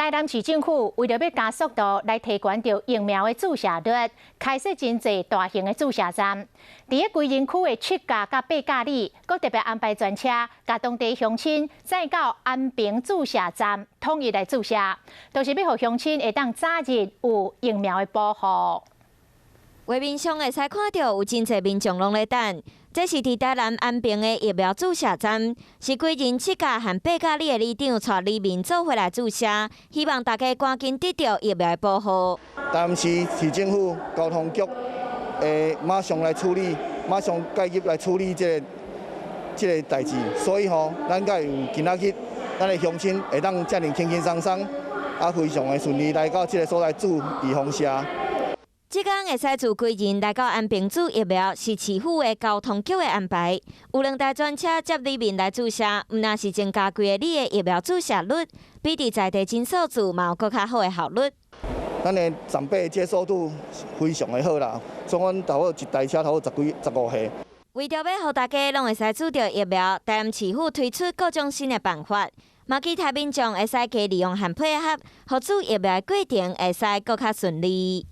台南市政府為著欲加速度來提懸著疫苗的注射率，開設真濟大型的注射站。佇咧歸仁區的七甲佮八甲里，閣特別安排專車，共當地鄉親載到安平注射站統一來注射，就是欲予鄉親會當早日有疫苗的保護。畫面上會使看著有真濟民眾攏咧等，這是佇台南安平的疫苗注射站，是歸仁七甲和八甲里的里長帶里民做伙來注射，希望大家趕緊得著疫苗的保護。台南市市政府交通局會馬上來處理，馬上介入來處理這個代誌，所以吼，咱才有今仔日，咱的鄉親會當遮爾輕輕鬆鬆，啊，非常的順利來到這个所在注預防射。這工會使自歸仁來到安平注疫苗，是市府的交通局的安排。有兩台專車接里民來注射，毋但是增加規个里的疫苗注射率，比佇在地診所注嘛有閣較好的效率。咱的長輩接受度非常的好啦，所以阮頭好一台車頭十幾十五歲。為著欲予大家攏會使注著疫苗，台南市府推出各種新的辦法，嘛期待民眾會使加利用和配合，予注疫苗的過程會使閣較順利。